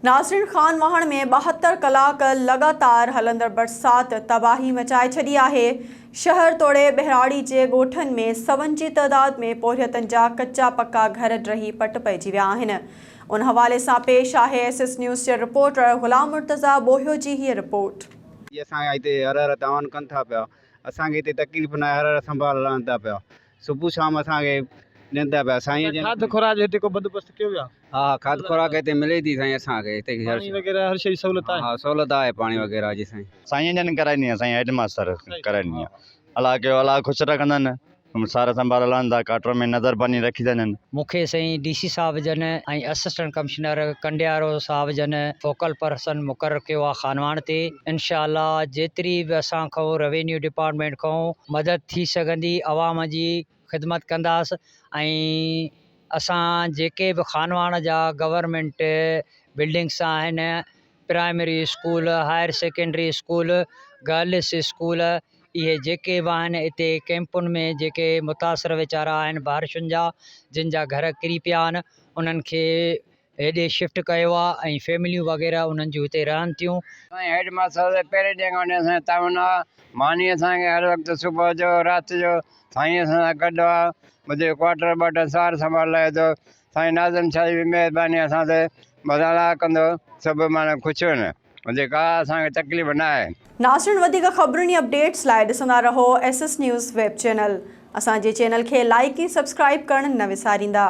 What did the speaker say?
ناظرين خان واهڻ ۾ 72 ڪلاڪ لڳاتار هلندڙ برسات تباهي مچائي ڇڏي آهي، شهر توڙي ٻهراڙي جي ڳوٺن ۾ سون جي تعداد ۾ پورهيتن جا ڪچا پڪا گهر ڊهي پٽ پئجي ويا آهن. ان حوالي سان پيش آهي ايس ايس نيوز جي رپورٽر غلام مرتضيٰ ٻوهيو جي هيء رپورٽ. جي اسان کي هتي هر هر تعاون ڪن ٿا پيا اسان کي هتي تڪليف ناهي هر هر سنڀال لهن ٿا پيا صبح شام اسان کي ڏين ٿا پيا سائين جن کاڌ خوراڪ جو هتي ڪو بندوبست ڪيو ويو آهي؟ ها ها کاڌ خوراڪ هتي ملي ٿي سائين اسان کي هتي هر پاڻي وغيره هر شيء جي سهولت آهي؟ ها سهولت آهي پاڻي وغيره جي سائين. سائين جن ڪرائي ڏني آهي سائين هيڊ ماستر ڪرائي ڏني آهي الله ڪيو الله خوش رکندن سار سنڀال لهن ٿا ڪاٽر ۾ نظر پنهنجي رکي ٿا ڏين. مون کي سائين ڊي سي صاحب جن ۽ اسسٽنٽ ڪمشنر ڪنڊيارو صاحب جن فوڪل پرسن مقرر ڪيو آ خانواهڻ تي انشاء الله جيتري به اسان کان روينيو ڊپارٽمينٽ کان مدد ٿي سگهندي عوام جي خدمت ڪنداس ۽ اسان جيڪي به خانواهڻ جا گورنمينٽ بلڊنگس آهن primary school, higher secondary school, girls school اهي جيڪي به آهن اتي ڪئمپن ۾ جيڪي متاثر ويچارا آهن بارشن جا جن جا گهر ڪري پيا آهن انهن کي هيڏي شفٽ ڪيو آهي ۽ فيمليون وغيره انهن جون هتي رهن ٿيون. سائين هيڊ ماستر ته پهرين ڏينهن کان وٺي اسان جي تعاون آ ماني اسان کي هر وقت صبح جو رات جو سائين اسان سان گڏ آ منهنجي ڪوارٽر ٻارٽر سار سنڀال لهي ٿو سائين ناظم شاهه جي به مهرباني اسان تي بس الله ڪندو سڀ ماڻهو خوش هن جي ڪا اسان کي تڪليف نه آهي. ناظرين وڌيڪ خبرن ۽ اپڊيٽس لاء ڏسندا رهو S S news web channel اسان جي چينل کي لائيڪ ۽ سبسڪرائيب ڪرڻ نه وساريندا.